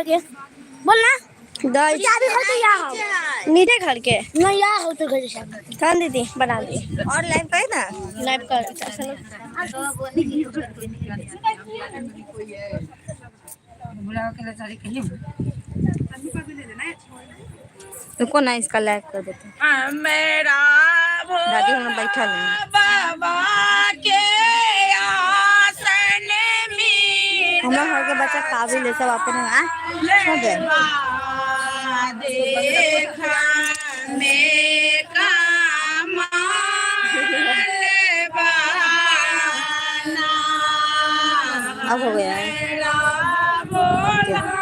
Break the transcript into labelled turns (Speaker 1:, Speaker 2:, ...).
Speaker 1: के बोल ना।
Speaker 2: दाई
Speaker 1: चाबी घर के यहाँ हो।
Speaker 2: नीचे घर के
Speaker 1: नहीं, यहाँ हो तो घर से।
Speaker 2: कौन दीदी बना दी
Speaker 3: और लाइव कर ना।
Speaker 2: लाइव कर।
Speaker 3: रुको ना, इसका लाइव कर देते हैं।
Speaker 4: मेरा
Speaker 3: दादी हम बैठल हैं।
Speaker 4: बाबा के आसन में
Speaker 3: हमरा घर के बच्चा काबिल है, सब अपने आ छोड़ दे।
Speaker 4: देखा में कमाल बाना
Speaker 3: अब हो गया है।
Speaker 4: मेरा भोला।